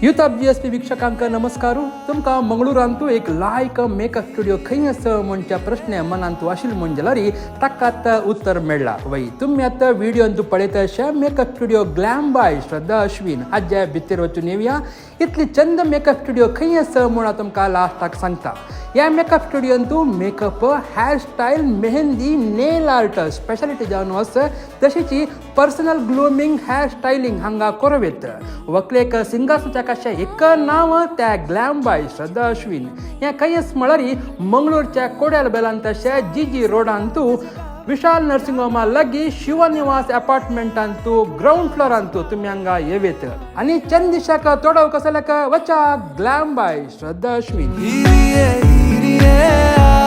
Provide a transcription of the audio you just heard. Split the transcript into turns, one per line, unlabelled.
युताप G S P वीक्षकांक नमस्कार. तुमकां मंगळुरांतू एक लायक मेकअप स्टुडिओ खंय आसा म्हणच्या प्रश्न मनांतू आशिल्लो म्हण जाल्यार ताकात उत्तर मेळ्ळा. वय, तुमी आतां व्हिडियोंतू पळयता अशें makeup studio glam by Shraddha Ashwin. आज्या भितर वचून येवया. इतली चंद मेकअप स्टुडिओ खंय आसा म्हूण हांव तुमकां लास्टाक सांगता. ह्या makeup स्टुडियोंतू makeup, hair style, mehndi, nail art speciality जावन आसा. तशीच पर्सनल ग्रूमिंग, हेअर स्टायलिंग हांगा करूं. व्हंकलेक सिंगार कशें एक नांव त्या ग्लॅम बाय श्रद्धा अश्विन. हें खंयच म्हळ्यार मंगळूरच्या कोड्याल बेलांत तशें जी जी रोडांतू विशाल नर्सिंग होमा लागीं शिवनिवास अपार्टमेंटांतू ग्रावंड फ्लोरांतू तुमी हांगा येवेत आनी चंद दिसाक तोडव कसल्याक वचा ग्लॅम बाय श्रद्धा अश्विन.
हिरिये हिरिये.